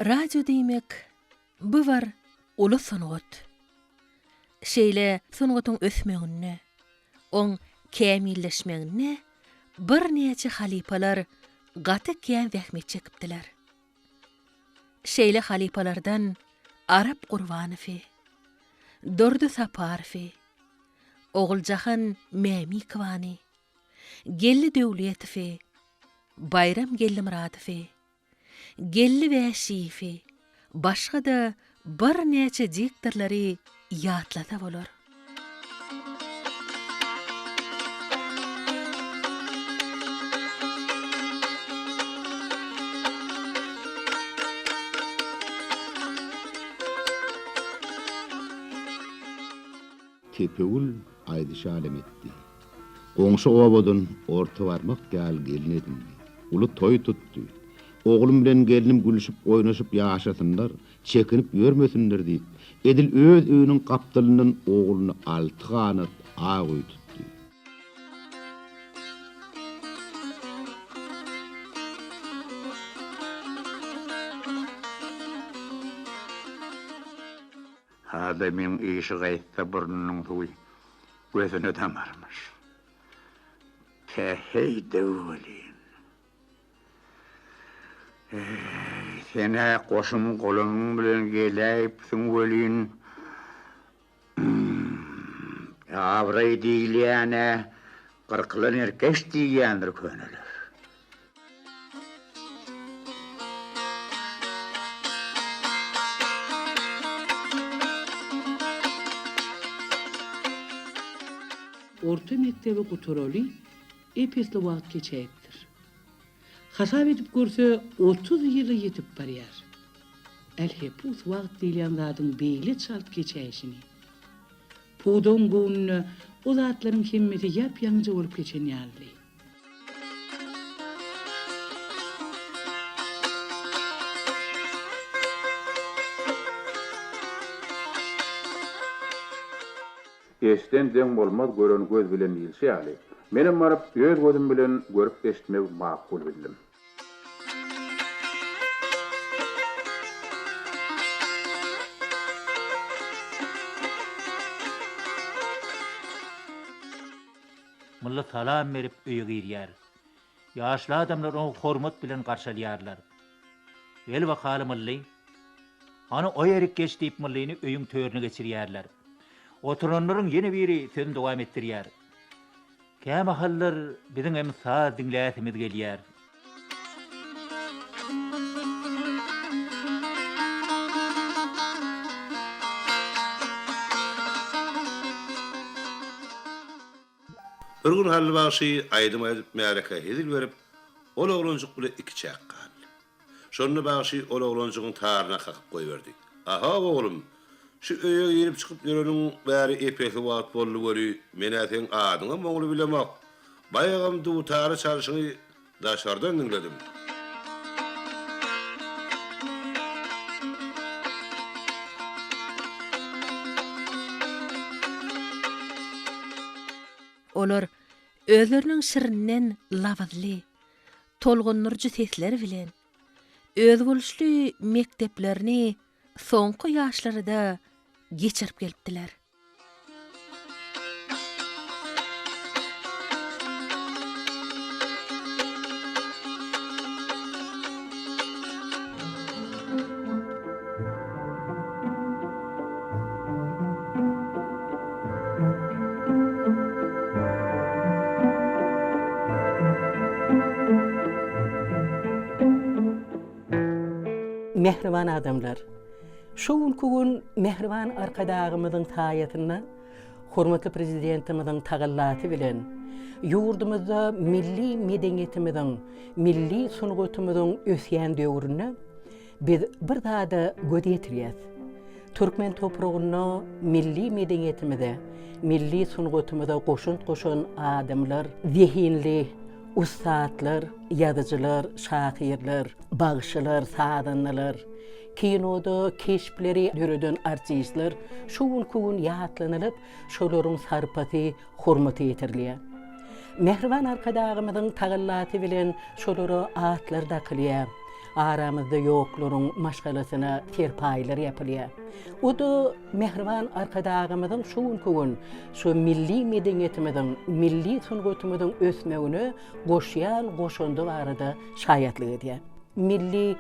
Radio diýmek bu bir uly sungat. Şeýle sungatyň ösmeginde, oň kämilleşmeginde birnäçe halypalar gaty kän zähmet çekipdiler. Şeýle halypalardan Arap Gurbanowy, Durdy Saparowy, Oguljahan Mämikowany, Geldi Döwletowy, Baýram Geldimyradowy, Geldi Wäşiýewi, başga-da birnäçe diktorlary ýatlasa bolar. Tepegül aýdyşalem etdi. Goňşy obadan orta barmak ýaly gelin edindi. Uly toý tutdy. Oglum bilen gelnim gülşüp-oýnaşyp ýaşasynlar, çekinip ýörmesinler diýip, edil öz öýüniň gapdalyndan ogluny alty ganat ak öý tutdy. Adamyň işi gaýtsa burnunyň suwy gözüne damarmyş. Päheý-de welin. Eý, sen-ä goşun-golamyň bilen geläýipsiň welin, abraý diýilýän-ä gyrkylan erkeç diýýändir köneler. Orta mekdebi gutaraly ep-esli wagt geçäýipdir. Hasap edip görse, 30 ýyla ýetip barýar. Älhepus wagt diýilýän zadyň beýle çalt geçäýşini. Pudagyň göwnüne o zatlaryň hemmesi ýap-ýaňyja bolup geçen ýalydy. Eşden deň bolmaz gören göz bilen diýilşi ýaly, menem baryp öz gözüm bilen görüp eşitmegi makul bildim. Mylly salam berip öýe girýär. Ýaşly adamlar ony hormat bilen garşy alýarlar. Gel bakaly Mylly. Hany o ýerik geç diýip Myllyny öýüň törüne geçirýärler. Oturanlaryň ýene biri sözüni dowam etdirýär. Kämahallar biziňem saz diňläsimiz gelýär. Bir gün Hally bagşy aýdym aýdyp märekä hezil berip, ol oglanjyk bile ikiçäk galdy. Şonda bagşy ol oglanjygyň taryna kakyp goýberdi. Ahow oglum, şu öýe girip-çykyp ýöreniň bäri ep-esli wagt boldy weli, men-ä seň adyňam oňly bilemok. Baýagam dutary çalşyňy daşardan diňledim. Olar özleriniň şirinden labyzly, tolgundyryjy sesleri bilen özboluşly mekdeplerini soňky ýaşlary-da geçirip gelipdiler. Mähriban adamlar! Şu günki gün mähriban Arkadagymyzyň saýasynda, hormatly Prezidentimiziň tagallasy bilen ýurdumyzda milli medeniýetimiziň, milli sungatymyzyň ösýän döwründe biz bir zada göz ýetirýäs. Türkmen topragynda milli medeniýetimize, milli sungatymyza goşant goşan adamlar, zehinli ussatlar, ýazyjylar, şahyrlar, bagşylar, sazandalar, kinoda keşpleri döreden artistler şu günki gün ýatlanylyp, şolaryň sarpasy, hormaty ýetirilýär. Mähriban Arkadagymyzyň tagallasy bilen şolara atlar dakylýar. Aramyzda ýoklaryň maşgalasyna serpaýlar ýapylýar. O-da mähriban Arkadagymyzyň şu günki gün şu milli medeniýetimiziň, milli sungatymyzyň ösmegine goşýan goşandy barada şaýatlyk edýär. Milli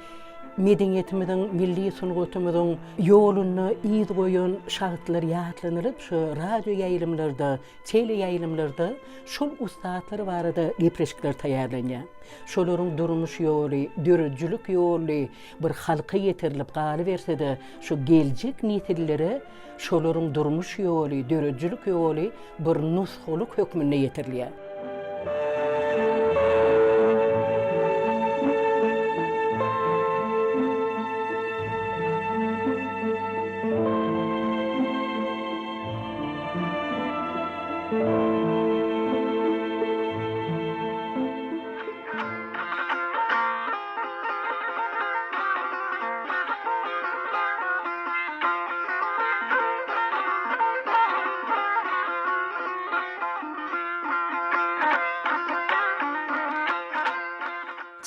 medeniýetimiziň, milli sungatymyzyň ýolunda yz goýan şahslar ýatlanylyp, şu radio ýaýlymlarda, teleýaýlymlarda şol ussatlar barada gepleşikler taýýarlanýar. Şolaryň durmuş ýoly, döredijilik ýoly bir halka ýetirilip galyberse-de, şu geljek nesillere şolaryň durmuş ýoly, döredijilik ýoly bir nusgalyk hökmünde ýetirilýär.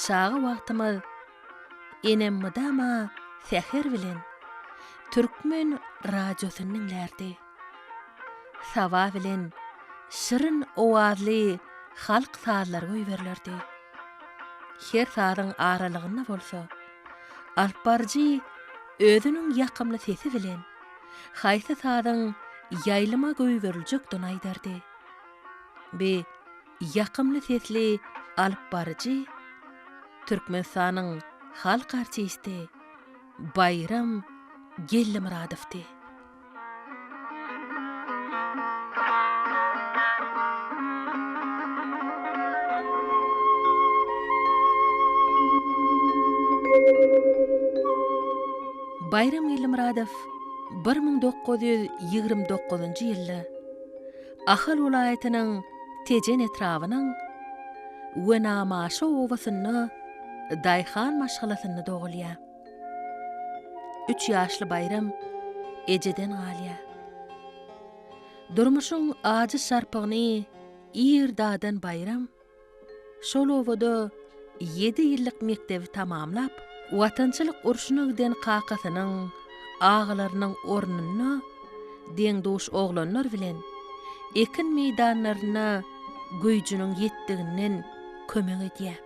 Çaga wagtymyz enem mydama säher bilen türkmen radiosyny diňlärdi. Saba bilen şirin owazly halk sazlary goýberilerdi. Her sazyň aralygynda bolsa, alypbaryjy özüniň ýakymly sesi bilen haýsy sazyň ýaýlyma goýberiljekdigini aýdardy. Bi ýakymly sesli alypbaryjy Türkmenistanyň halk artisti Baýram Geldimyradowdy. Baýram Geldimyradow 1929-njy ýylda Ahal welaýatynyň Tejen etrabynyň Wenamaşa obasynda daýhan maşgalasynda dogulýar. Üç ýaşly Baýram ejeden galýar. Durmuşyň ajy şarpygyny ir dadan Baýram şol obada ýedi ýyllyk mekdebi tamamlap, Watançylyk urşuna giden kakasynyň, agalarynyň ornunda deň-duş oglanlar bilen ekin meýdanlarynda güýjüniň ýetdiginden kömek edýär.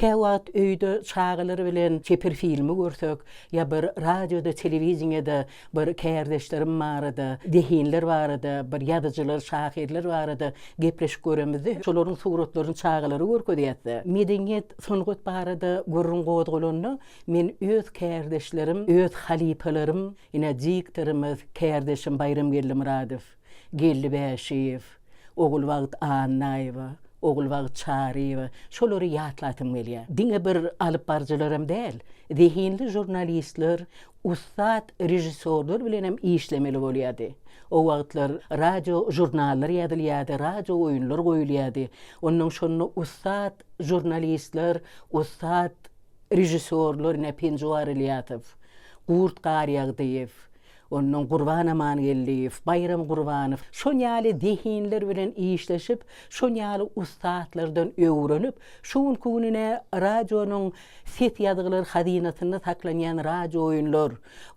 Käwagt öýde çagalar bilen çeper filmi görsek, ýa bir radioda, telewideniýede bir kärdeşlerim barada, zehinler barada, bir ýazyjylar, şahyrlar barada gepleşik göremizde, şolaryň suratlaryny çagalara görkezýäs-de. Medeniýet, sungat barada gürrüň gozgalanda, men öz kärdeşlerim, öz halypalarym, ine, diktorymyz, kärdeşim Baýramgeldi Myradow, Geldi Bäşiýew, Ogulbagt Annaýewa, Ogulbagt Çaryýewa, şolary ýatlasym gelýär. Diňe bir alypbaryjylaram däl, zehinli žurnalistler, ussat režissýorlar bilenem işlemeli bolýardy. O wagtlar radio žurnallar ýazylýardy, radio oýunlar goýulýardy. Onnoň şonda ussat žurnalistler, ussat režissýorlar ine Penjuwar Ilýasow, Gurt Garýagdyýew, onnoň Gurban Amangeldiýew, Baýram Gurbanow şon ýaly zehinler bilen işleşip, şon ýaly ussatlardan öwrenip, şu günki gün ine radionyň Ses ýazgylar hazynasynda saklanýan radiooýunlar,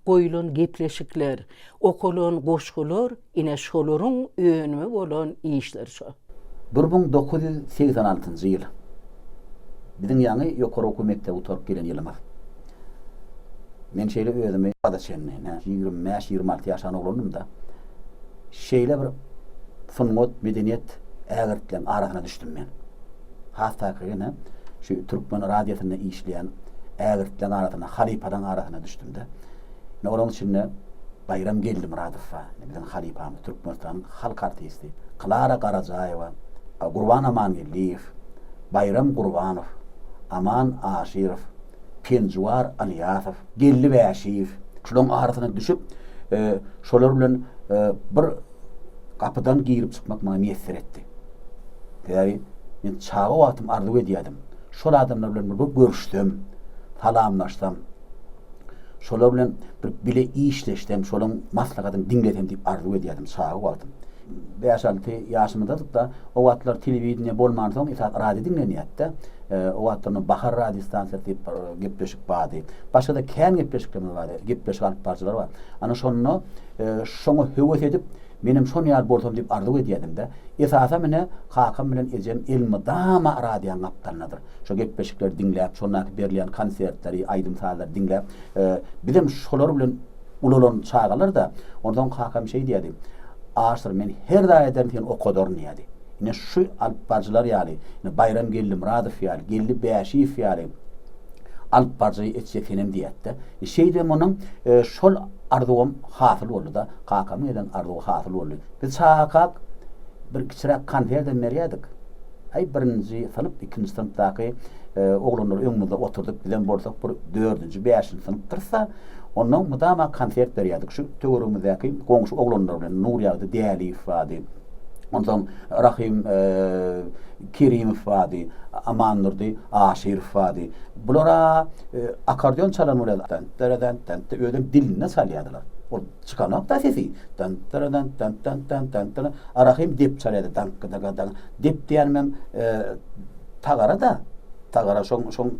goýlan gepleşikler, okalan goşgular ine şolaryň önümi bolan işler şo. 1986-njy ýyl. Biziň ýaňy ýokary okuw mekdebi gutaryp gelen ýylymyz. Men şeýle özümi bada çenli, nä, 25, 26 ýaşan oglandym-da. Şeýle bir sungat, medeniýet ägirtleň arasyna düşdüm men. Has takygy ine, şu türkmen radiosynda işleýän ägirtleň arasyna, halypalaň arasyna düşdüm-de. Ine, olaň içinde Baýram Geldimyradow bar. Ine, biziň halypamyz, Türkmenistanyň halk artisti. Klara Garajaýewa, Gurban Amangeldiýew, Baýram Gurbanow, Aman Aşyrow, Penjuwar Ylýasow, Geldi Bäşiýew. Şulaň arasyna düşüp, şolar bilen bir gapydan girip çykmak maňa miýesser etdi. Sebäbi men çaga wagtym arzuw edýärdim. Şol adamlar bilen bir görüşsem, salamlaşsam. Şolar bilen bir bile işleşsem, şolaň maslahatyny diňlesem diýip arzuw edýärdim çaga wagtym. Bäş-alty ýaşymyzdadyk-da, o wagtlar telewideniýe bolmansoň esasy radio diňlenýärdi-de. O wagtlar onda Bahar radiostansiýasy diýip bir gepleşik bardy. Başga-da kän gepleşiklerimiz bardy, gepleşik alyp baryjylar bar. Ana şonda şoňa höwes edip, menem şon ýaly bolsam diýip arzuw edýärdim-de. Esasam ine, kakam bilen ejem elmydama radionyň gapdalyndadyr. Şo gepleşikleri diňläp, şondaky berilýän konsertleri, aýdym-sazlary diňläp, bizem şolar bilen ulalan çagalar-da. Onsoň kakam şeý diýerdi, Aşyr, men her zat ederin, seni okadaryn diýerdi. Ine, şu alypbaryjylar ýaly, ine, Baýram Geldimyradow ýaly, Geldi Bäşiýew ýaly alypbaryjy etjek senem diýerdi-de. Şeýdibem onuň şol arzuwam hasyl boldy-da. Kakamyň eden arzuwy hasyl boldy. Biz çagakak bir kiçiräk konsertem berýärdik. Aý, birinji synp, ikinji synpdaky oglanlary öňümizde oturdyp, bizem bolsak bir dördünji, bäşinji synpdyrys-da, onnoň mydama konsert berýärdik. Şu töweregimizdäki goňşy oglanlar bilen Nurýagdy Däliýew bardy, onsoň Rahym Kerimow bardy, Amandurdy Aşyrow bardy. Bular-a akkordeon çalan bolýardy. Dan-dara-dan-dan-da, özem dilinde çalýardylar. Ol Çykanok-da sesi. Dan-dara-dan-dan-dan-dan-dan-dan. A Rahym dep çalýardy. Daňk-daga-daň. Dep diýenimem tagara-da. Tagara şoň, şoň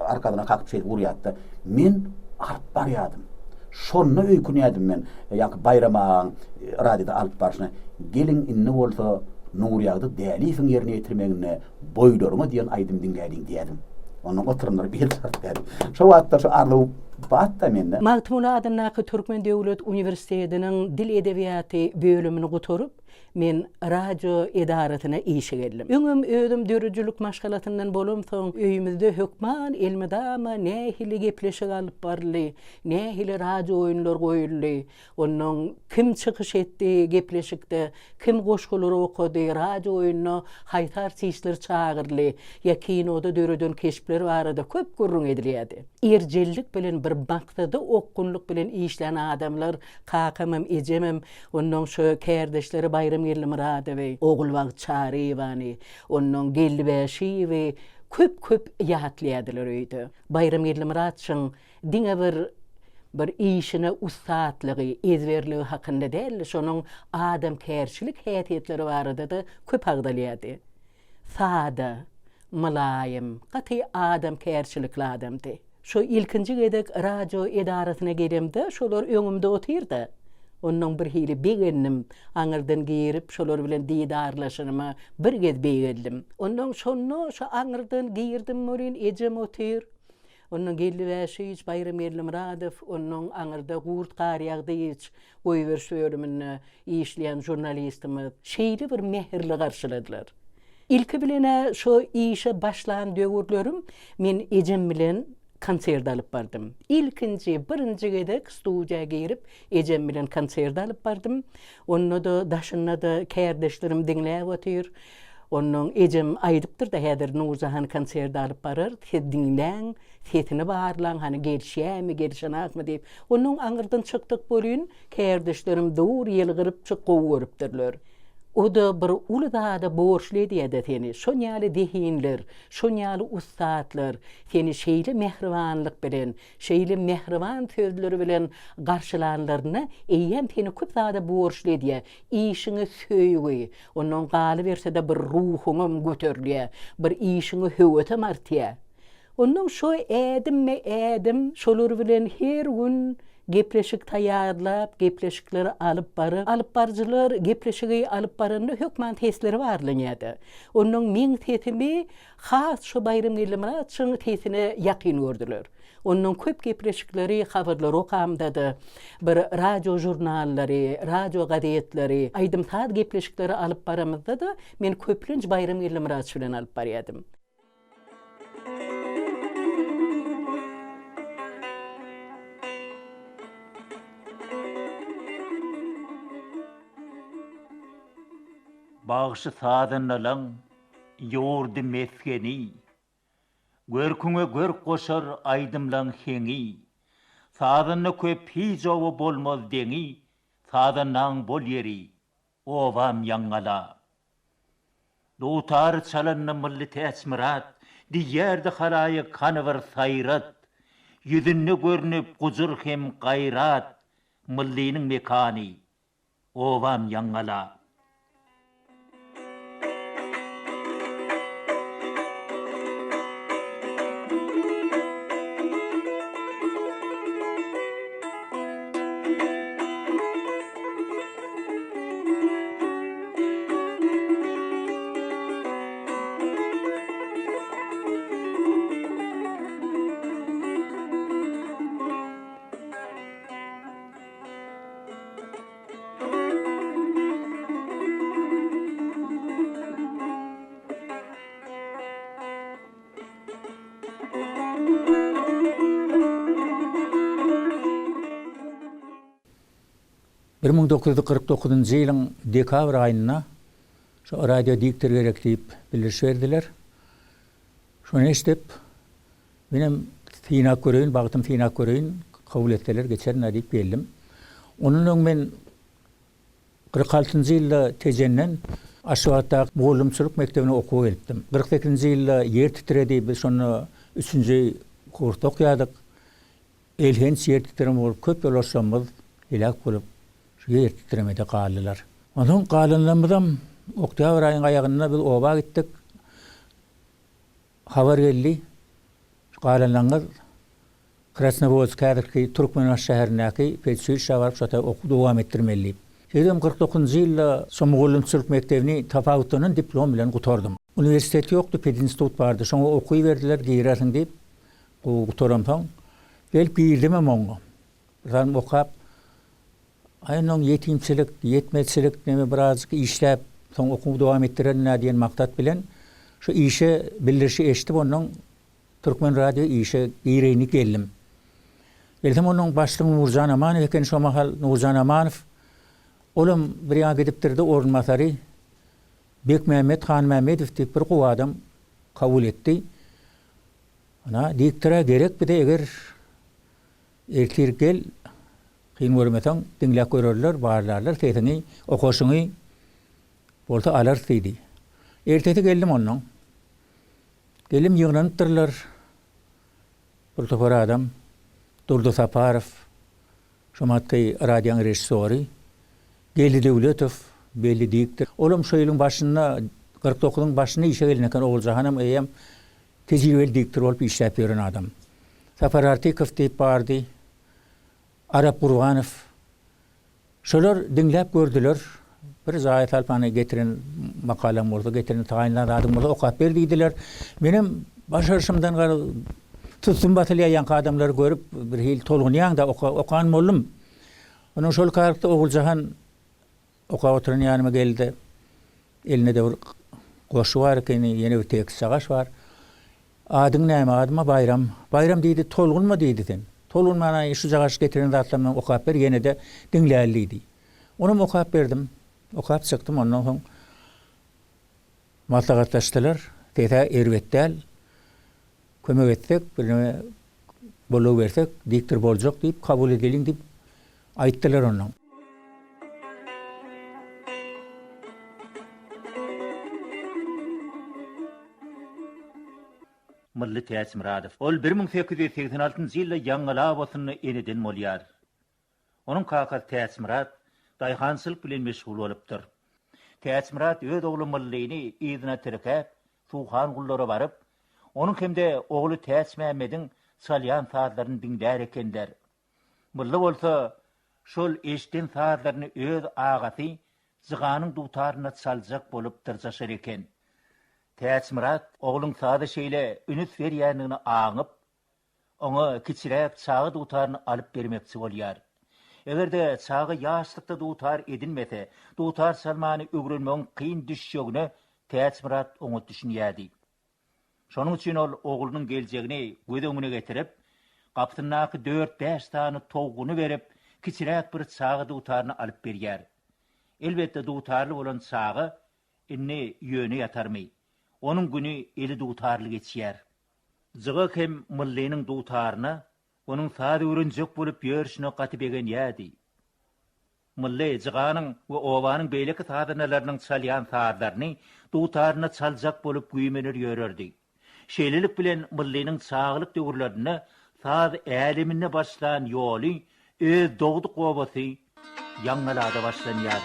arkasyna kakyp şeýdip urýardy-da. Men alyp barýardym. Şonda öýkünýärdim men, ýaňky Baýram agaň radioda alyp barşyna. Geliň indi bolsa Nurýagdy Däliýewiň ýerine ýetirmeginde Boýlaryňa diýen aýdym diňläliň diýýärdim. Ondan oturanlar bir çarpýardy. Şo wagtlar şu arzuw batda mende. Magtymguly adyndaky Türkmen döwlet uniwersitetiniň dil edebiýaty bölümini gutaryp, men radio edarasyna işe geldim. Öňem özüm döredijilik maşgalasyndan bolamsoň, öýümizde hökman elmydama nähili gepleşik alyp baryldy, nähili radio oýunlar goýuldy, Onnoň kim çykyş etdi gepleşikde, kim goşgulary okady, radio oýunda haýsy artistler çagyryldy ýa kinoda döreden keşpler barada köp gürrüň edilýärdi. Erjellik bilen bir maksada okgunlyk bilen işlän adamlar kakamam, ejemem, onnoň şo kärdeşleri Baýram Geldimyradowy, Ogulbagt Çaryýewany, onnoň Geldi Bäşiýewi köp-köp ýatlaýardylar öýde. Baýram Geldimyratçyň Diňe bir bir işine ussatlygy, ezberligi hakynda däl-de, şonuň adamkärçilik häsiýetleri barada-da köp agzalýardy. Sada, mylaýym, gaty adamkärçilikli adamdy. Şo ilkinji gezek radio edarasyna gelemde şolar öňümde otyrdy. Onnoň birhili begendim. Aňyrdan girip, şolar bilen didarlaşanyma bir gez beýgeldim. Onnoň şonda şo aňyrdan girdim welin ejem otyr. Ondan Geldi Bäşiç, Baýram Geldimyradow, ondan aňyrda Gurt Garýagdyýewiç goýberiş bölüminde işleýän žurnalistimiz şeýle bir mähirli garşyladylar. Ilki bilen-ä şo işe başlan döwürlerim men ejem bilen konsert alyp bardym. Ilkinji, birinji gezek studiýa girip, ejem bilen konsert alyp bardym. Onda-da, daşynda-da kärdeşlerim diňläp otyr. Onnoň ejem aýdypdyr-da, häzir Nurjahan konsert alyp barar, siz diňläň, sesini barlaň, hany gelişýärmi, gelişenakmy diýip. Onnoň aňyrdan çykdyk welin, kärdeşlerim dur ýylgyrypjyk gowy görüpdirler. O-da bir uly zada borçly edýär-dä seni. Şon ýaly zehinler, şon ýaly ussatlar seni şeýle mähribanlyk bilen, şeýle mähriban sözleri bilen garşylanlarynda eýýäm seni köp zada borçly edýär. Işiňe söýgi, Ondan galyberse-de bir ruhuňam göterilýär, bir işiňe höwesem artýar. Ondan şo ädimme-ädim şolar bilen her gün gepleşik taýýarlap, gepleşikleri alyp baryp, alypbaryjylar gepleşigi alyp baranda hökman sesleri barlanýar-da. Ondan meň sesimi has şo Baýram Geldimyratçyň sesine ýakyn gördüler. Ondan köp gepleşikleri, habarlary okamda-da, bir radio žurnallary, radio gazetleri, aýdym-saz gepleşikleri alyp baramyzda-da, men köplenç Baýram Geldimyraç bilen alyp barýardym. Bagşy-sazandalaň ýurdy mesgeni. Görküňe görk goşar aýdymlaň heňi. Sazanda köp hiç oba bolmaz deňi, Sazandaň bol ýeri, obam Ýaňgala. Dutar çalanda Mylly Täçmyrat, Diýýärdi halaýyk hany bir saýrat. Ýüzünde görnüp gujur hem gaýrat, Myllynyň mekany, obam Ýaňgala. 1949-njy ýylyň dekabr aýynda şo radio diktor gerek diýip bildiriş berdiler. Şony eşidip, menem synap göreýin, bagtym synap göreýin, kabul etseler geçerin-ä diýip geldim. Ondan öň men 46-njy ýylda Tejenden Aşgabatdaky mugallymçylyk mekdebine okuwa gelipdim. 48-nji ýylda ýer titredi, biz şonda üçünji kursda okýardyk. Elhenç ýer titreme bolup, köp ýoldaşlarymyz heläk bolup, şu ýer titremede galdylar. Onsoň galanlarymyzam oktýabr aýyň aýagynda biz oba gitdik. Habar geldi, şu galanlaryňyz Krasnowodsk, häzirki Türkmenbaşy şäherindäki peduçilişä baryp, şo taý okuw dowam etdirmeli diýip. Şeýdibem 49-njy ýylda şo mugallymçylyk mekdebini tapawutlanan diplom bilen gutardym. Uniwersitet ýokdy, pedinstitut bardy. Şoňa okuwyberdiler, girersiň diýip. Gowy gutaramsoň, gelip girdimem oňa. Bir salym okap, aý onnoň ýetimçilik, ýetmezçilik neme birazjyk işläp, soň okuwy dowam etdirerin-ä diýen maksat bilen şu işe bildirişi eşidip onnoň Türkmen radio işe gireýin diýip geldim. Gelsem onnoň başlygy Nurjan Amanow eken şo mahal Nurjan Amanow olam bir ýaňa gidipdir-de orunbasary Bekmämmet Hanmämmedow diýip bir gowy adam kabul etdi. Ana, diktora gerek bize eger ertir gel, kyn görmeseň, diňläp görerler, barlarlar sesiňi, okaşyňy, bolsa alarys diýdi. Ertesi geldim onnoň. Geldim ýygnanypdyrlar bir topar adam, Durdy Saparow, şo matky radioň režissýory, Geldi Döwletow, belli diktor. Olam şo ýylyň başynda, 49-yň başynda işe gelen eken, Oguljahanam eýýäm Tejribeli diktor bolup işläp ýören adam. Sapar Artykow diýip bardy. Arap Gurbanow. Şolar diňläp gördüler. Bir jaýa salyp hany getiren makalaň bolsa, getiren taýynlan zadyň bolsa okap ber diýdiler. Menem başaryşymdan garaz sussum basylýar ýaňky adamlary görüp bir hili tolgunýaň-da okan boldum. Ondan şol kartda Oguljahan Okap oturan ýanyma geldi. Elinde-de bir goşgy bar ekeni, ýene bir tekstjagaş bar. Adyň näme? Adym-a Baýram. Baýram diýdi, tolgunma diýdi sen. Tolgunman-aý, şujagaş getiren zatlarymdan okap ber, ýene-de diňläli diýdi. Onam okap berdim. Okap çykdym, ondan soň maslahatlaşdylar. Ses-ä erbet däl. Kömek etsek, birneme goldaw bersek, diktor boljak diýip, kabul edeliň diýip aýtdylar ondan. Mylly Täçmyradow. Ol 1886-njy ýylda Ýaňgala obasynda eneden bolýar. Onuň kakasy Täçmyrat daýhançylyk bilen meşgul bolupdyr. Täçmyrat öz ogly Myllyny yzyna tirkäp, Suhangullara baryp, onuň hem-de ogly Täçmämmediň çalýan sazlaryny diňlär ekenler. Mylly bolsa şol eşiden sazlaryny öz agasy Jyganyň dutarynda çaljak bolup dyrjaşar eken. Täçmyrat ogluň saza şeýle ünüs berýändigini aňyp, Oňa kiçiräk çaga dutaryny alyp bermekçi bolýar. Eger-de çaga ýaşlykda dutar edinmese, dutar çalmany öwrenmegiň kyn düşjegine Täçmyrat oňat düşünýärdi. Şonuň üçin ol oglunyň geljegini göz öňüne getirip, gapysyndaky dört-bäş sany towguny berip, kiçiräk bir çaga dutaryny alyp berýär. Elbetde, dutarly bolan çaga indi ýöne ýatarmy? Onuň güni eli dutarly geçýär. Jygak hem Myllynyň dutaryna, onuň saz öwrenjek bolup ýörşüne gaty begenýärdi. Mylly Jyganyň we obanyň beýleki sazandalarynyň çalýan sazlaryny dutarynda çaljak bolup güýmener ýörerdi. Şeýlelik bilen Myllynyň çagalyk döwürlerinde saz äleminde başlan ýoly öz dogduk obasy Ýaňgalada başlanýar.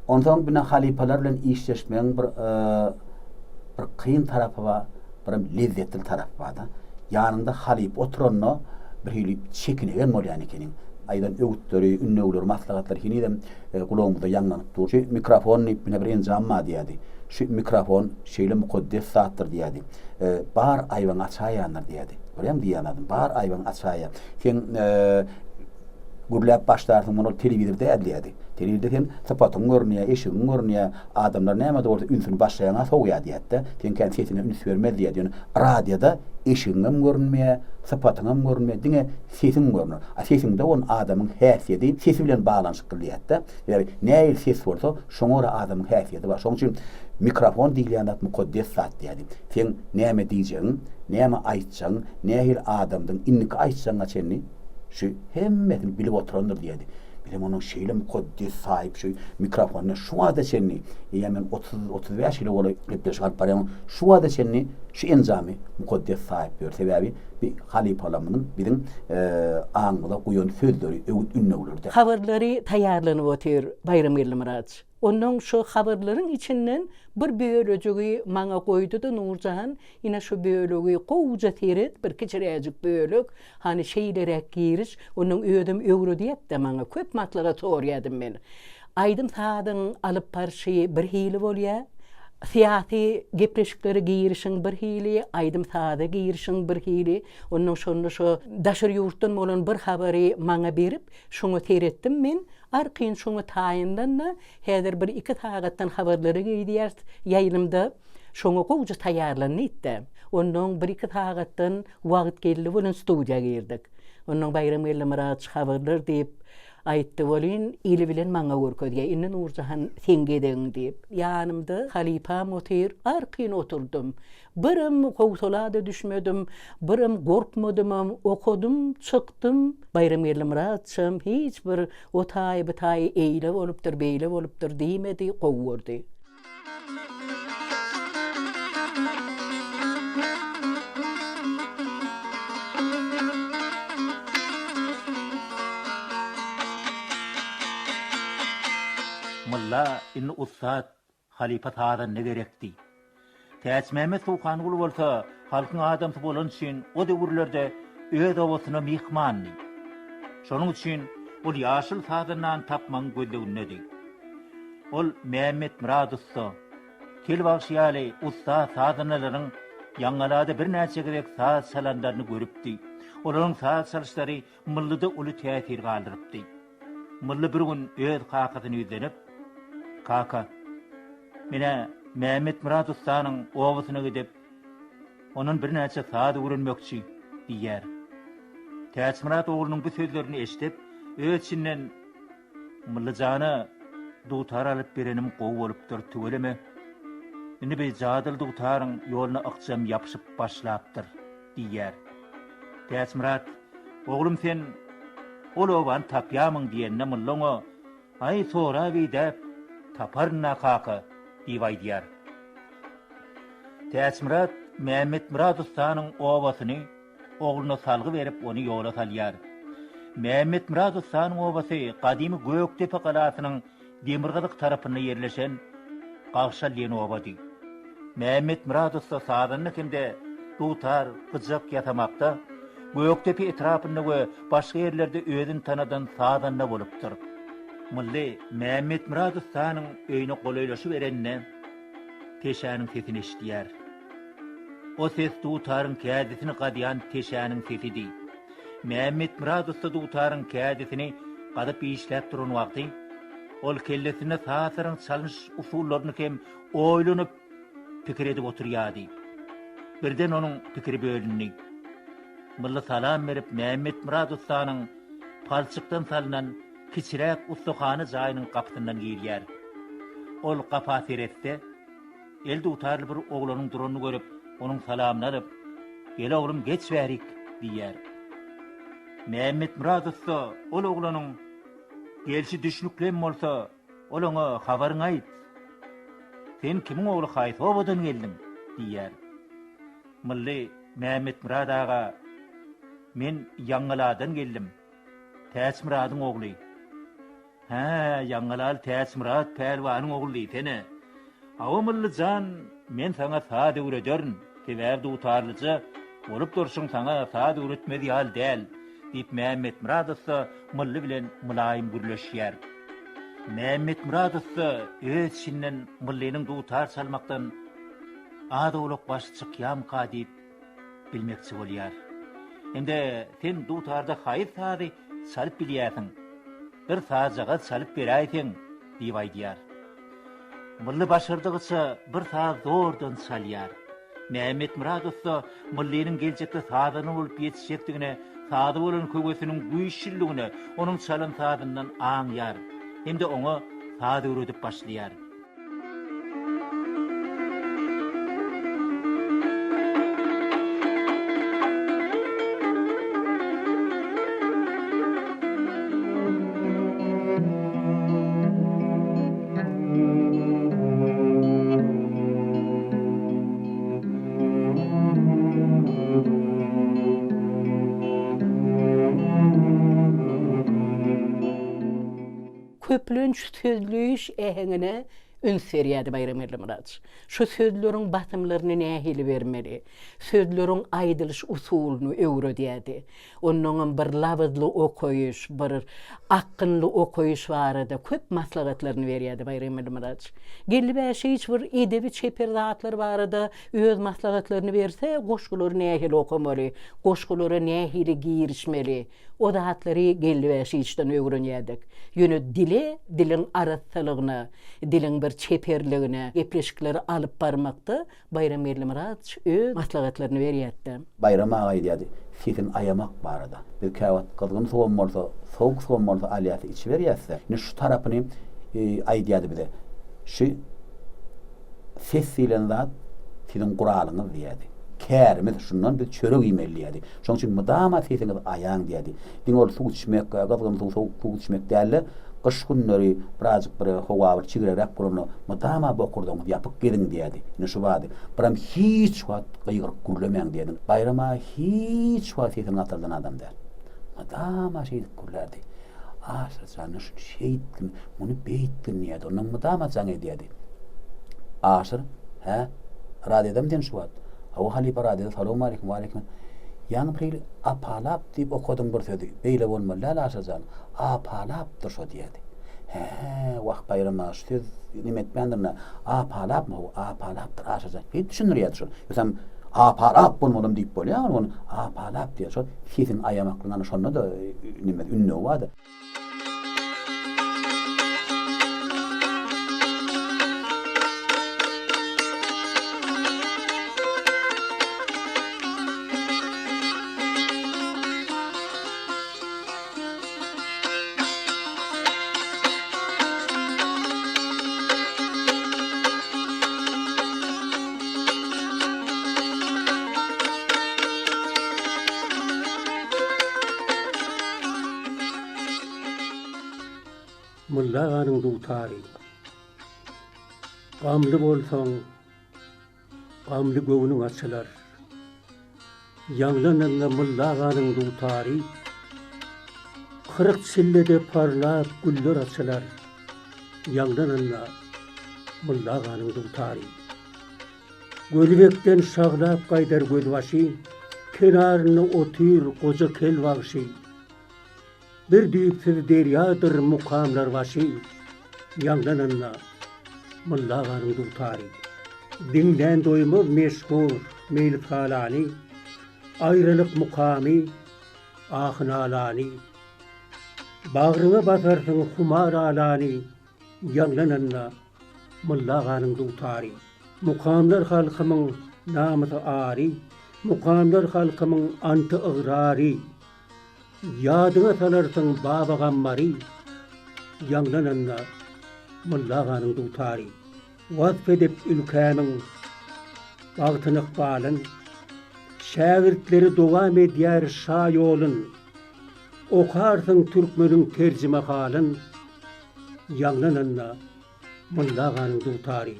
Onsoň bine halypalar bilen işleşmegiň bir bir kyn tarapy bar, birem lezzetli tarapy bar-da. Ýanyňda halypa oturanda birhili çekinegen bolýan ekeniň. Aýdan öwütleri, ündewleri, maslahatlary henizem gulagymyzda ýaňlanyp dur. Şu mikrofon diýip bine bir enjam bar diýýärdi. Şu mikrofon şeýle mukaddes zatdyr diýýärdi. Bar aýbyňy açaýandyr diýýärdi. Görýäňmi diýýän zadym? Bar aýbyňy açaýar. Sen gürläp başlarsyň, muny ol telewizor däl diýýärdi. Telewizorda sen sypatyň görünýär, eşigiň görünýär, adamlar näme-de bolsa ünsüni başga ýaňa sowýar diýýärdi-de. Sen kän sesine üns bermez diýýärdi. Ýöne radioda eşigiňem görünmeýär, sypatyňam görünmeýär, diňe sesiň görner. A sesiňde bolan adamyň häsiýeti sesi bilen baglanyşykly diýýärdi-de. Sebäbi nähili ses bolsa, şoňa görä adamyň häsiýeti bar. Şonuň üçin mikrofon diýilýän zat mukaddes zat diýýärdi. Seň näme diýjegiň, näme aýtjagyň, nähili adamdyň, indiki aýtjagyňa çenli şu hemmesini bilip oturandyr diýýärdi. Bizem onuň şeýle mukaddes saýyp şu mikrofony şu wagta çenli, eýýäm men 30, 35 ýyla golaý gepleşik alyp barýan, şu wagta çenli şu enjamy mukaddes saýyp ýör. Sebäbi bi halypalarymyzyň biziň aňymyza guýan sözleri, öwüt-ündewleridir. Habarlary taýýarlanyp otyr Baýram Geldimyradowiç. Onnoň şo habarlaryň içinden bir bölejigi maňa goýdy-da Nurjan, ine şu bölegi gowuja seret, bir kiçiräjik bölek, hany şeýleräk giriş, onnoň özem öwredýäpdä maňa, köp maslahat sorýadym men. Aýdym-sazyň alyp barşy bir hili bolýa, syýasy gepleşiklere girişiň bir hili, aýdym-saza girişiň bir hili, onnoň şonda şo daşary ýurtdan bolan bir habary maňa berip, şoňa seretdim men, Arkaýyn şoňa taýynlan-da, häzir bir-iki sagatdan habarlara girýäris ýaýlymda, şoňa gowja taýýarlan diýdi-de. Onnoň bir-iki sagatdan wagt geldi welin studiýa girdik. Onnoň Baýram Geldimyradowiç habarlar diýip aýtdy welin, eli bilen maňa görkezýär, indi Nurjahan seň gezegiň diýip. Ýanymda halypam otyr, arkaýyn oturdym. Birem howsala-da düşmedim, birem gorkmadymam, okadym, çykdym. Baýram Geldimyratçam hiç bir o taýy, bu taýy eýle bolupdyr, beýle bolupdyr diýmedi, gowy gördi. Mylla indi ussat Halypa sazanda gerekdi. Täçmämmet Suhanguly bolsa halkyň adamsy bolany üçin o döwürlerde öz obasyna myhmandy. Şonuň üçin ol ýaşyl sazandany tapmagyň gözlegindedi. Ol Mämmetmyrat ussa, Tel bagşy ýaly ussat sazandalaryň Ýaňgalada birnäçe gezek saz çalanlaryny görüpdi. Olaryň saz çalyşlary Myllyda uly täsir galdyrypdy. Mylly bir gün öz kakasyna ýüzlenip, Kaka, men-ä Mämmetmyrat ussanyň obasyna gidip, ondan birnäçe saz öwrenmekçi, diýýär. Täçmyrat oglunyň bu sözlerini eşidip, öz içinden, Mylly jana dutar alyp berenim gowy bolupdyr, tüweleme. Indi bi jadyly dutaryň ýoluna ykjam ýapyşyp başlapdyr, diýýär. Täçmyrat, Oglum sen ol obany tapýamyň diýende Mylly oňa, Aý sorap-idäp taparyn-a kaka diýip aýdýar. Täçmyrat Mämmetmyrat ussanyň obasyny ogluna salgy berip ony ýola salýar. Mämmetmyrat ussanyň obasy gadymy Gökdepe galasynyň demirgazyk tarapynda ýerleşen Gagşal diýen obady. Mämmetmyrat ussa sazanda hem-de dutar, gyjak ýasamakda Gökdepe etrapynda we başga ýerlerde özüni tanadan sazanda bolupdyr. Mylly Mämmetmyrat ussanyň öýüne golaýlaşybereninde teşäniň sesini eşidýär. O ses dutaryň kädisini gazýan teşäniň sesidi. Mämmetmyrat ussa dutaryň kädisini gazyp işläp duran wagty, ol kellesinde sazlaryň çalnyş usullaryny hem oýlanyp, pikir edip oturýardy. Birden onuň pikiri bölündi. Mylly salam berip Mämmetmyrat ussanyň palçykdan salnan kiçiräk ussahana jaýynyň gapysyndan girýär. Ol gapa seretse, el dutarly bir oglanyň duranyny görüp, onuň salamyny alyp, Gel oglum, geç bärik! diýýär. Mämmetmyrat ussa ol oglanyň gelşi düşnükli hem bolsa, ol oňa Habaryňy aýt. Sen kimiň ogly haýsy obadan geldiň? diýýär. Mylly Mämmetmyrat aga, Men Ýaňgaladan geldim. Täçmyradyň ogly. Hä, Ýaňgalaly Täçmyrat pälwanyň ogly diýsene. Hawa Mylly jan, men saňa saz öwrederin, sebäbi dutarlyja bolup durşuň saňa saz öwretmez ýaly däl, diýip Mämmetmyrat ussa Mylly bilen mylaýym gürleşýär. Mämmetmyrat ussa öz içinden Myllynyň dutar çalmakdan az-owlak başy çykýamyka diýip bilmekçi bolýar. Indi sen dutarda haýsy sazy çalyp bilýärsiň? Bir sazjagaz çalyp beräýseň, diýip aýdýar. Mylly başardygyça bir saz zordan çalýar. Mämmetmyrat ussa Myllynyň geljekde sazanda bolup ýetişjekdigine, saza bolan höwesiniň güýçlüligine onuň çalan sazyndan aňýar hem-de oňa saz öwredip başlaýar. Köplenç sözleýiş äheňine üns berýärdi Baýram Geldimyradowiç. Şu sözleriň basymlaryny nähili bermeli, sözleriň aýdylyş usulyny öwredýärdi. Onnoňam bir labyzly okaýyş, bir akgynly okaýyş barada köp maslahatlaryny berýärdi Baýram Geldimyradowiç. Geldi Bäşewiç bir edebi-çeper zatlar barada öz maslahatlaryny berse, goşgulary nähili okamaly, goşgulara nähili girişmeli, O zatlary Geldi Bäşiçden öwrenýärdik. Ýöne dile, diliň arassalygyna, diliň bir çeperligine, gepleşikleri alyp barmakda Baýram Geldimyradowiç öz maslahatlaryny berýärdi. Baýram aga aýdýardy, sesiňi aýamak barada. Biz käwagt gyzgyn suwam bolsa, sowuk suwam bolsa alýas, içiberýäs-de. Indi şu tarapyny aýdýardy bize. Şu ses diýlen zat siziň guralyňyz diýýärdi. Kärimiz şundan biz çörek iýmeli diýýärdi. Şonuň üçin mydama sesiňizi aýaň diýýärdi. Diňe ol suw içmek, gyzgyn suw, sowuk suw içmek däl-de, gyş günleri birazjyk bir howa bir çigregräk bolanda mydama bokurdagyňyzy ýapyk geziň diýýärdi. Ine şu bady. Biram hiç wagt gygyryp gürlemäň diýýärdi. Baýram aga hiç wagt sesini gataldan adam däl. Mydama şeýdip gürlärdi. Aşyr jan, şuny şeýtgin, muny beýtgin diýýärdi. Ondan mydama jaň edýärdi. Aşyr, hä? Radiodamy sen şu wagt? Hawa halypa radioda salowmaleýkim waleýkim Ýaňy bir hili apalap diýip okadyň bir sözi. Beýle bolmaly däl Aşyr jan. Apalapdyr şo diýerdi. Hä, wah Baýram aga şu söz neme etmändirin-ä. Apalapmy hawa apalapdyr Aşyr jan. Diýip düşündirýärdi şol. Ýogsam apalap bolmalam diýip bolýar ony apalap diýýär. Şol sesiň aýamaklygyň ana şonda-da neme ündewi bardy. Molla aganyň dutary. Gamly bolsaň, gamly göwnüň açylar. Ýaňlananda Molla aganyň dutary, 40 çillede parlap güller açylar. Ýaňlananda Molla aganyň dutary. Gönübekden şaglap gaýdar gözbaşy, Kenarynda otyr goja kel bagşy. Bir düýpsüz derýadyr mukamlar başy, Ýaňlananda Molla aganyň dutary. Diňlän doýmaz meşhur meýlishanany, Aýralyk mukamy, ahy-nalany. Bagryňa basarsyň humar alany, Ýaňlananda Molla aganyň dutary. Mukamlar halkymyň namysy ary. Mukamlar halkymyň anty-ygrary. Ýadyňa salarsyň Baba Gammary, Ýaňlananda Molla aganyň dutary. Wasp edip ülkämiň bagtyn-ykbalyn, Şägirtleri dowam edýär şa ýolun. Okarsyň türkmeniň terjimehalyn, Ýaňlananda Molla aganyň dutary.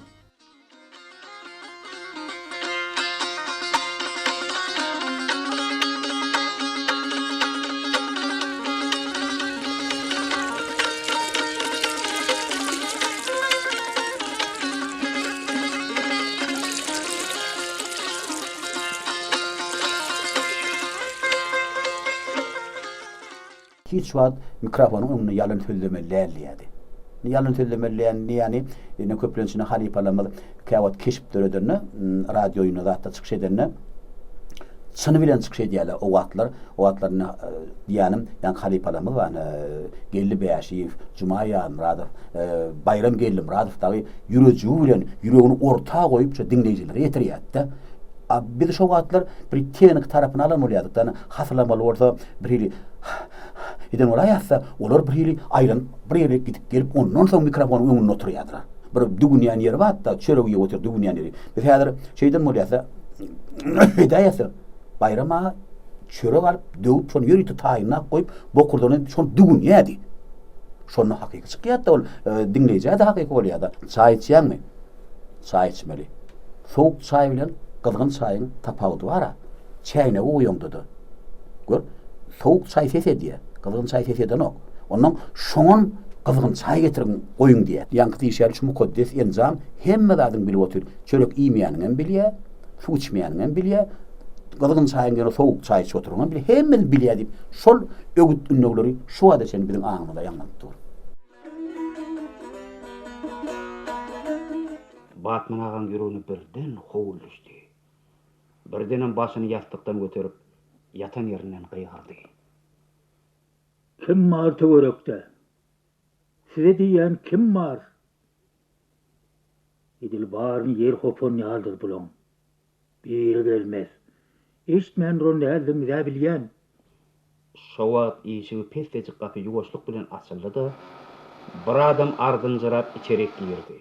Hiç wagt mikrofonyň öňünde ýalan sözlemeli däl diýýärdi. Indi ýalan sözlemeli diýýän diýýäni, indi köplenç indi halypalarymyz käwagt keşp döredende, radio oýunda zatda çykyş edende çyny bilen çykyş edýärler o wagtlar. O wagtlar indi diýýänim, ýaňky halypalarymyz bar, indi Geldi Bäşiýew, Juma Ýazmyradow, Baýram Geldimyradow dagy ýürejigi bilen ýüregini orta goýup şo diňleýjilere ýetirýärdi-de. A biz şo wagtlar bir tehniki tarapyny alan bolýardyk-da, indi hasylamaly bolsa bir hili eden bolaýarsa, olar bir hili aýlanyp, bir ýere gidip gelip, ondan soň mikrofonyň öňünde oturýardylar. Bir düwünýän ýeri bar-da, çörek iýip otyr, düwünýän ýeri. Biz häzir şeýden bolýarsa, edäýerse, Baýram aga çörek alyp, döwüp, şony ýörite taýynlap goýup, bokurdagyny edip, şony düwünýärdi. Şonda hakyky çykýardy-da ol, diňleýjä-de hakyky bolýar-da. Çaý içýäňmi? Çaý içmeli. Sowuk çaý bilen gyzgyn çaýyň tapawudy bar-a. Çäýnegi goýaňda-da. Gör, sowuk çaý ses edýär, gyzgyn çaý ses edenok. Onnoň şoňam gyzgyn çaý getiriň, goýuň diýýär. Ýaňky diýşi ýaly şu mukaddes enjam hemme zadyň bilip otyr. Çörek iýmeýäniňem bilýär, suw içmeýäniňem bilýär, gyzgyn çaýyň ýerine sowuk çaý içip oturanyňam bilýär, hemmesini bilýär diýip, şol öwüt-ündewleri şu wagta çenli biziň aňymyzda ýaňlanyp dur. Batman agaň ýüregine birden howul düşdi. Birdenem başyny ýassykdan göterip, ýatan ýerinden gygyrdy. Kim bar töwerekde? Size diýýän kim bar? Edil baryny ýer hopan ýalydyr bulaň. Biri gelmez. Eşitmän duran däldigiňiz-ä bilýän. Şo wagt işigi pessejik gapy ýuwaşlyk bilen açyldy-da, bir adam ardynjyrap içerik girdi.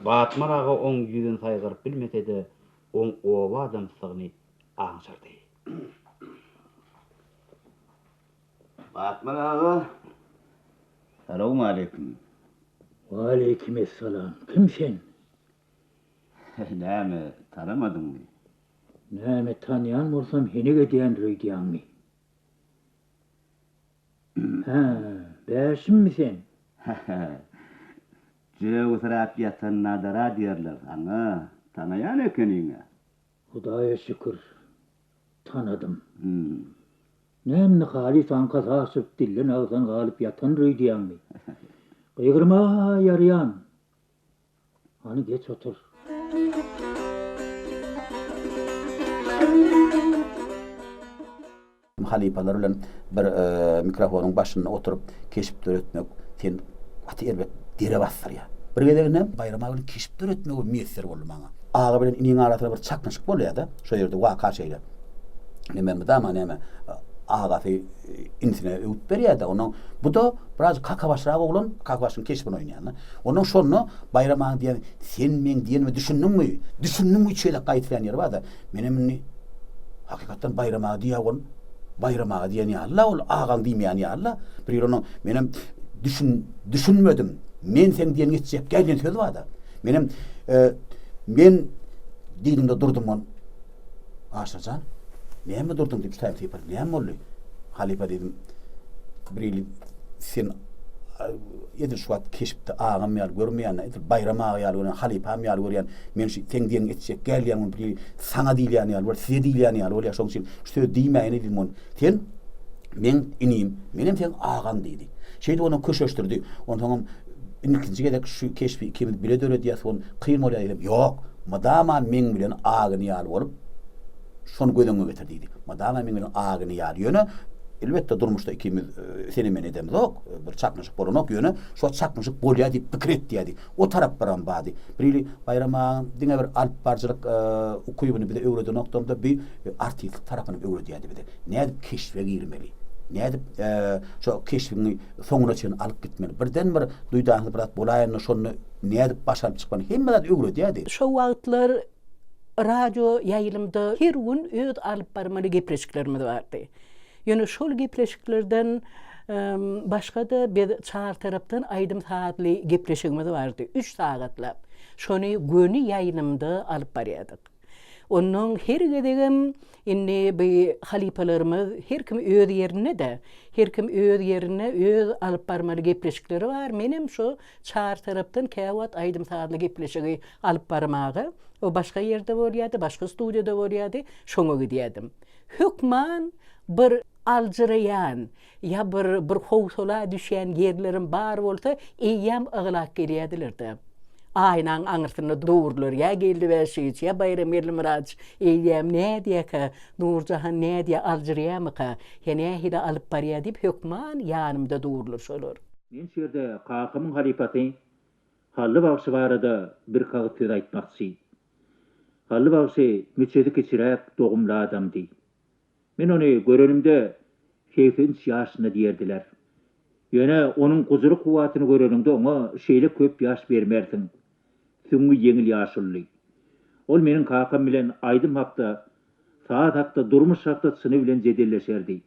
Batman aga oň ýüzüni saýgaryp bilmese-de, oň oba adamsydygyny aňşyrdy. Batman aga, salowmaleýkim. Waleýkimessalam. Kim sen? Näme, tanamadyňmy? Näme, tanýan bolsam henek edýändir öýdýäňmi? Hä, Bäşimmi sen? Hä-hä. Jögüsiräp ýatan nadara diýerler saňa. Tanaýan ekeniň-ä. Hudaýa şükür, tanadym. Näme indi halys aňkasy aşyp, dilden-agzdan galyp ýatandyr öýdýäňmi? Gygyrmaga-ha ýaraýan. Hany geç otur. Halypalar bilen bir mikrofonyň başynda oturyp keşp döretmek sen gaty erbet dere basdyrýar. Bir gezeginde Baýram aga bilen keşp döretmegi miýesser boldy maňa. Aga bilen iniň arasynda bir çaknyşyk bolýar-da, şo ýerde waka şeýle. Neme mydama näme agasy inisine öwüt berýär-de, onnoň bu-da biraz kakabaşrak oglan, kakabaşyň keşbini oýnaýan-da. Onnoň şonda Baýram aga diýýär, Sen meň diýenime düşündiňmi? Düşündiňmi üç gezek gaýtlaýan ýeri bar-da. Menem indi hakykatdan Baýram aga diýýär ol. Baýram aga diýen ýaly-la ol, agaň diýmeýän ýaly-la. Bir ýeri onuň menem düşün, düşünmedim. Men seň diýeniňi etjek däl diýen sözi bar-da. Menem men diýdim-de durdum ol. Aşyr jan, näme durduň diýip şaýym sypady. Näme boldy? Halypa diýdim. Bir ýyl sen edil şu wagt keşpde agam ýaly görmeýän, edil Baýram aga ýaly görýän, halypam ýaly görýän. Men şu seň diýeniňi etjek gel diýýän bir ýyl saňa diýilýän ýaly bol, size diýilýän ýaly bolýar. Şonuň üçin şu sözi diýmäýin diýdim ony. Sen meň inim, menem seň agaň diýdi. Şeýdip ony köşeşdirdi. Onsoňam ilkinji gezek şu keşbi ikimiz bile döredýäs, ol kyn bolýar diýsem, ýok, mydama meň bilen agini ýaly bolup, şony göz öňüňe getir diýdi. Mydama meň bilen agini ýaly. Ýöne. Elbetde durmuşda ikimiz seni-meni edemzok, bir çaknyşyk bolanok, ýöne şo çaknyşyk bolýar diýip pikir et diýýärdi. O taraplaram bardy. Birhili Baýram agaň diňe bir alypbaryjylyk ukybyny bize öwredenokdam-da, bi artistlik tarapyny öwredýärdi bize. Nädip keşbe girmeli? Nädip şo keşbiňi soňuna çenli alyp gitmeli? Birden bir duýdansyz bir zat bolaýanda şonda nädip baş alyp çykmaly? Hemme zady öwredýärdi. Şo wagtlar radio ýaýlymda her gün öz alyp barmaly gepleşiklerimiz bardy. Ýöne şol gepleşiklerden başga-da biz çar tarapdan aýdym-sazly gepleşigimiz bardy, üç sagatlap. Şony göni ýaýlymda alyp barýardyk. Onnoň her gezegem indi bi halypalarymyz her kim öz ýerinde-de, her kim öz ýerinde öz alyp barmaly gepleşikleri bar, menem şo çar tarapdan käwagt aýdym-sazly gepleşigi alyp barmaga, o başga ýerde bolýardy, başga studiýada bolýardy, şoňa gidýärdim. Hökman bir aljyraýan ýa bir bir howsala düşýän ýerlerim bar bolsa, eýýäm yglap gelýärdiler-de. Aýnaň aňyrsynda durlar, ýa Geldi Bäşiç, ýa Baýram Geldimyradowiç eýýäm nädýäkä, Nurjahan nädýä, aljyraýarmyka, ýa nähili alyp barýar diýip hökman ýanymda durlar şolar. Men şu ýerde kakamyň halypasy Hally bagşy barada birki agyz söz aýtmakçy. Hally bagşy müçesi kiçiräk dogumly adamdy. Men ony görenimde 83 ýaşynda diýerdiler. Ýöne onuň gujur-kuwwatyny göreniňde oňa şeýle köp ýaş bermersiň. Süňňi ýeňil ýaşuludy. Ol meniň kakam bilen aýdym hakda, saz hakda, durmuş hakda çyny bilen jedelleşerdi.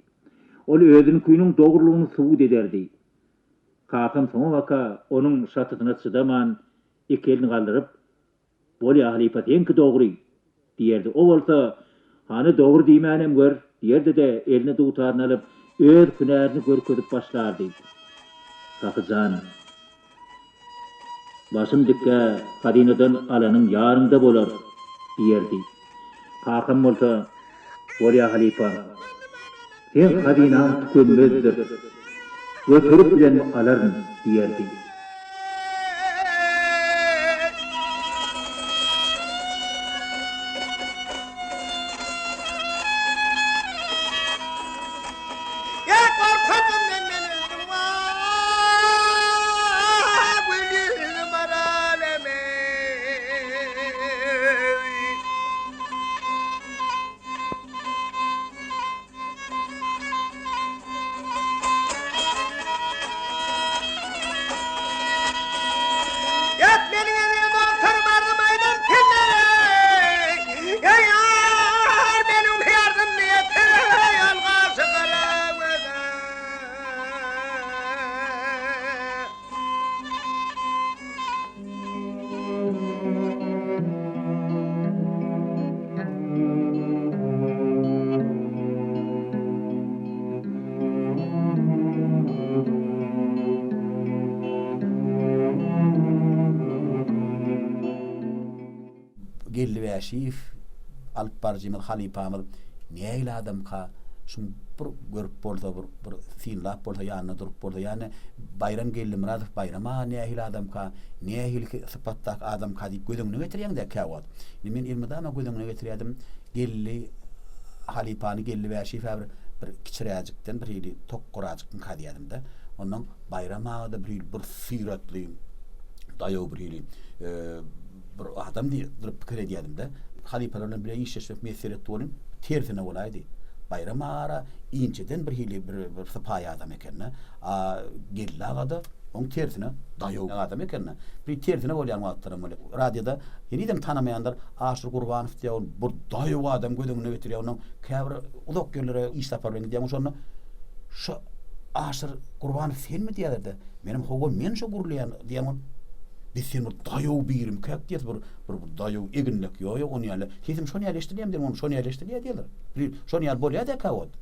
Ol özüniňkiniň dogrulygyny subut ederdi. Kakam soňabaka onuň şatysyna çydaman, iki elini galdyryp, Bolýa halypa seňki dogry! diýerdi. O bolsa, Hany dogry diýmänem gör! diýerdi-de, eline dutaryny alyp, öz hünärini görkezip başlardy. Sahy jan, Başym dikkä hazynadan alanyň ýanyňda bolar! diýerdi. Kakam bolsa, Bolýa halypa, seň hazynaň tükenmezdir. Göterip bilenimi alaryn diýerdi. Geldi Bäşiýew alyp baryjymyz, halypamyz nähili adamka, şuny bir görüp bolsa, bir bir synlap bolsa, ýanynda durup bolsa, ýagny Baýram Geldimyradow Baýram aga nähili adamka, nähili sypatdaky adamka diýip göz öňüne getirýäň-dä käwagt. Indi men elmydama göz öňüne getirýärdim, Geldi halypany Geldi Bäşiýew-ä bir bir kiçiräjikden bir hili tokgurajykmyka diýýärdim-de. Onnoň Baýram aga-da bir hili bir syratly, daýaw bir hili bir adam diýip durup pikir edýärdim-de. Halypalar bilen bile işleşmek miýesser etdi welin, tersine bolaýdy. Baýram aga inçeden bir hili bir bir sypaýy adam eken-de. A Geldi aga-da oň tersine daýaw adam eken-de. Bir tersine bolýan wagtlaram bolýar. Radioda henizem tanamaýanlar Aşyr Gurbanow diýýär, ol bir daýaw adam göz öňüne getirýär. Ondan käbir uzak ýerlere iş sapary bilen gidýän şonda şu Aşyr Gurbanow senmi diýýärler-de. Menem hawa men şo gürleýän diýýän ol. Biz sen bir daýaw birimikäk diýýäs, bir bir daýaw eginlek ýok ýok ony ýaly. Sesim şony ýaly eşidilýärmi diýen, ony şony ýaly eşidilýär diýýärler. Bir şony ýaly bolýar-da käwagt.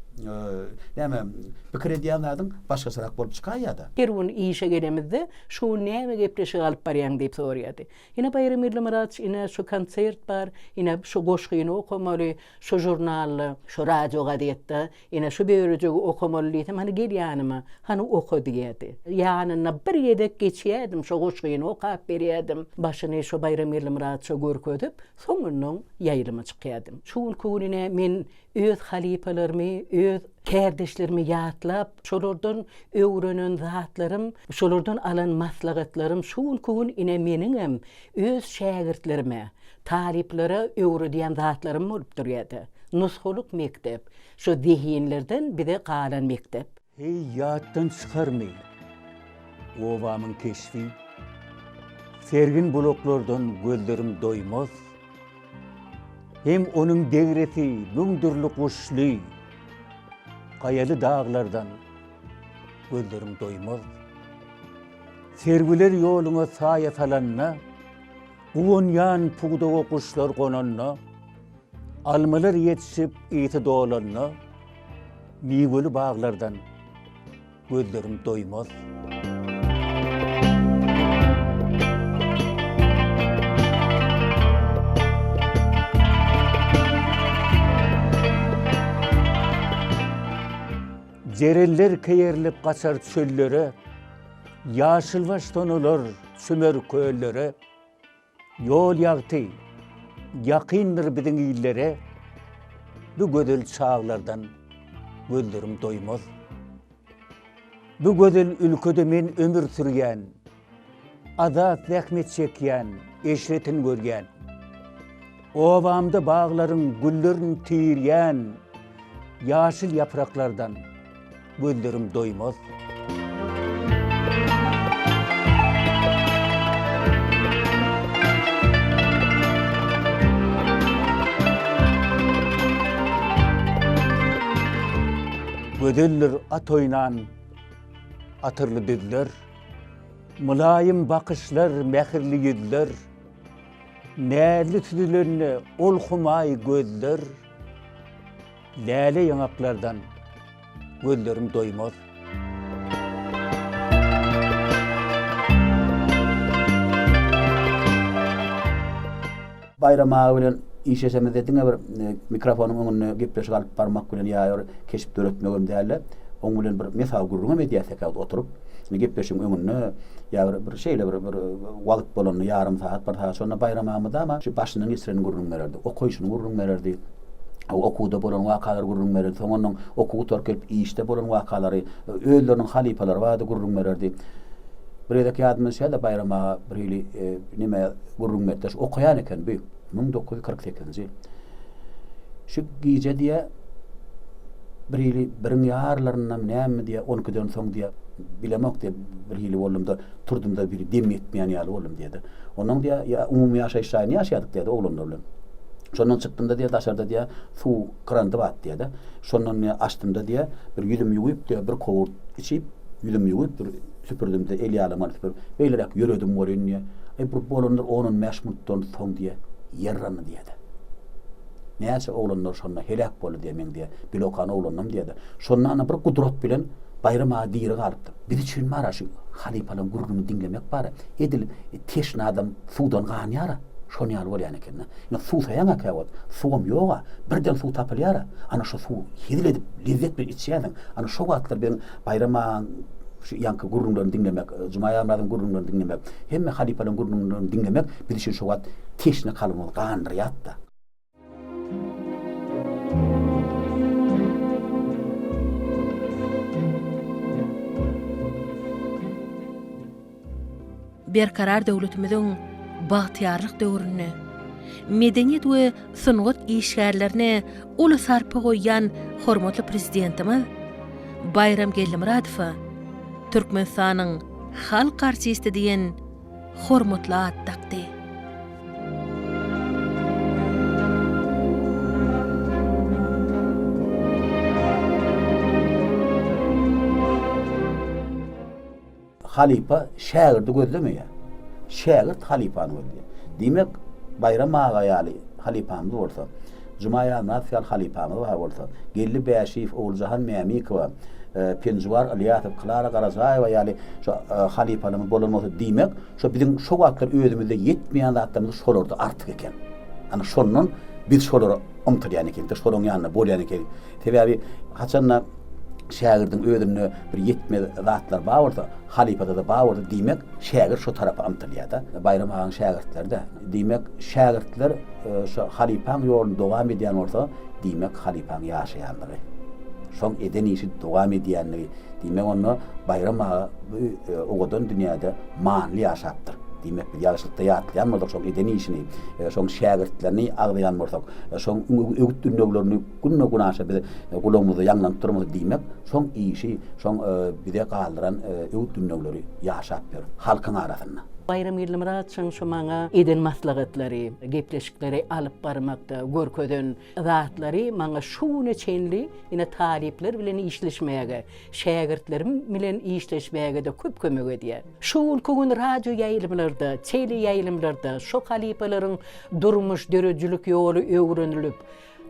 Näme pikir edýän zadyň başgaçarak bolup çykaýýar-da. Her gün işe gelemizde, Şu gün näme gepleşik alyp barýaň diýip soraýardy. Ine Baýram Illimyradowiç, ine şu konsert bar, ine şu goşgyny okamaly, şu žurnalda, şu radio gazetde, ine şu bölejigi okamaly diýsem, hany gel ýanyma, hany oka diýerdi. Ýanynda bir gezek geçýärdim, şo goşgyny okap berýärdim. Başyny şo Baýram Illimyradowiçe görkezip, soňundan ýaýlyma çykýardym. Şu günki gün ine men öz halypalarymy, öz kärdeşlerimi ýatlap, şolardan öwrenen zatlarym, şolardan alan maslahatlarym şu günki gün ine meniňem öz şägirtlerime, talyplara öwredýän zatlarym bolup durýar-da. Nusgalyk mekdep, şo zehinlerden bize galan mekdep. Heý, ýatdan çykarmy obamyň keşbi, Sergin bulaklardan gözlerim doýmaz. Hem onuň degresi müň dürli guşly, Gaýaly daglardan gözlerim doýmaz. Serwiler ýoluňa saýa salanda, Guwanýan pudaga guşlar gonanda, Almalar ýetişip ysy dolanda, Miweli baglardan gözlerim doýmaz. Jerenler keýerilip gaçar çöllere, Ýaşylbaş sonalar çümer köllere. Ýol ýagty, ýakyndyr biziň illere, Bu gözel çaglardan gözlerim doýmaz. Bu gözel ülkede men ömür sürýän, Azat zähmet çekýän, eşretin görýän. Obamda baglaryň güllerin tirýän, Ýaşyl ýapraklardan gözlerim doýmaz. Gözeldir at oýnan atyrly düzler, Mylaýym bakyşlar, mähirli ýüzler, Näzli süzülende ol humaý gözler, Läle ýaňaklardan gözlerim doýmaz. Baýram aga bilen işleşemizde diňe bir mikrofonyň öňünde gepleşik alyp barmak bilen ýa bir keşp döretmegem däl-de, oň bilen bir mesawy gürrüňem edýäs käwagt oturyp. Indi gepleşigiň öňünde ýa bir bir şeýle bir bir wagt bolanda ýarym sagat, bir sagat şonda Baýram aga mydama şu başyndan geçirenini gürrüň bererdi, okaýşyny gürrüň bererdi. Okuwda bolan wakalary gürrüň bererdi. Soň ondan okuw gutaryp gelip işde bolan wakalary, özleriniň halypalary barada gürrüň bererdi. Bir gezek ýadyma düşýär-de Baýram aga bir hili neme gürrüň berdi. Şu okaýan eken bu. 1948-nji ýyl. Şu gije diýýär, bir hili biriň ýarlaryndan näme diýýär, on ikiden soň diýýär, bilemok diýýär, bir hili boldum-da, turdum-da bir dem ýetmeýän ýaly boldum diýýär-de. Onnoň diýýär, ýa umumy ýaşaýyş jaýynda ýaşaýardyk diýýär-de oglanlar bilen. Şondan çykdym-da diýýär, daşarda diýýär, suw gyrandy bat diýýär-de. Şondan diýýär, açdym-da diýýär, bir ýüzümi ýuwup diýýär, bir kowurt içip, ýüzümi ýuwup, bir süpürdim-de, el ýalamaly süpürip, beýleräk ýöredim welin diýýär, aý bir bolandyr on-on bäş minutdan soň diýýär, ýer yrandy diýýär-de. Näçe oglanlar şonda heläk boldy diýýär, meň diýýär, bile okan oglanlarym diýýär-de. Şonda ana bir gudrat bilen Baýram aga diri galypdyr. Biz üçin bar-a şu halypalaryň gürrüňini diňlemek bar-a, edil teşne adam suwdan ganýar-a, şon ýaly bolýan eken-de. Indi suwsaýaň-a käwagt, suwam ýog-a, birden suw tapylýar-a, ana şo suwy hezil edip, lezzet bilen içýärsiň. Ana şo wagtlar biziň Baýram agaň şu ýaňky gürrüňlerini diňlemek, Juma Ýagmyradyň gürrüňlerini diňlemek, hemme halypalaryň gürrüňlerini diňlemek biz üçin şo wagt teşne kalbymyzy gandyrýardy-da. Berkarar döwletimiziň bagtyýarlyk döwründe medeniýet we sungat işgärlerine uly sarpa goýýan hormatly Prezidentimiz Baýram Geldimyradowa Türkmenistanyň halk artisti diýen hormatly at dakdy. Halypa şägirdi gözlemeýär. Şägirt halypany gözleýär. Diýmek, Baýram aga ýaly halypamyz bolsa, Juma Ýazmyradow ýaly halypamyz bar bolsa, Geldi Bäşiýew, Oguljahan Mämikowa, Penjiwar Ylýasow, Klara Garajaýewa ýaly şo halypalarymyz bolan bolsa, diýmek, şo biziň şo wagtlar özümizde ýetmeýän zatlarymyz şolarda artyk eken. Ana şondan biz şolara ymtylýan ekenik-de, şolaryň ýanynda bolýan ekenik. Sebäbi haçanda şägirdiň özünde bir ýetmez zatlar bar bolsa, halypada-da bar bolsa, diýmek, şägirt şo tarapa ymtylýar-da. Baýram agaň şägirtleri-de. Diýmek, şägirtler şo halypaň ýoluny dowam edýän bolsa, diýmek, halypaň ýaşaýandygy. Şoň eden işi dowam edýänligi. Diýmek onda Baýram aga bu owadan dünýäde manyly ýaşapdyr. Diýmek biz ýagşylykda ýatlaýan bolsak şoň eden işini, şoň şägirtlerini agzaýan bolsak, şoň öwüt-ündewlerini günde-günaşa biz gulagymyzda ýaňlanyp durmasa diýmek şoň işi, şoň bize galdyran öwüt-ündewleri ýaşap ýör halkyň arasynda. Baýram Geldimyradowiçiň şu maňa eden maslahatlary, gepleşikleri alyp barmakda görkezen zatlary maňa şu güne çenli ine talyplar bilen işleşmäge, şägirtlerim bilen işleşmäge-de köp kömek edýär. Şu günki gün radioýaýlymlarda, teleýaýlymlarda şo halypalaryň durmuş, döredijilik ýoly öwrenilip,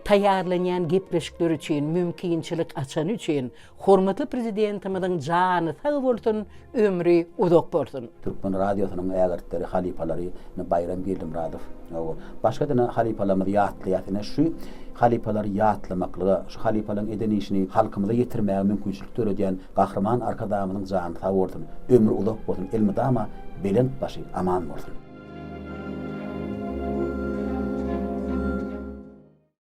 taýýarlanýan gepleşikler üçin mümkinçilik açany üçin Hormatly Prezidentimiziň jany sag bolsun, ömri uzak bolsun! Türkmen radiosynyň ägirtleri, halypalary ine Baýram Geldimyradow, hawa, başga-da ine halypalarymyzy ýatlaýas. Ine şu halypalary ýatlamaklyga, şu halypalaryň eden işini halkymyza ýetirmäge mümkinçilik döredýän Gahryman Arkadagymyzyň jany sag bolsun, ömri uzak bolsun, elmydama belent başy aman bolsun!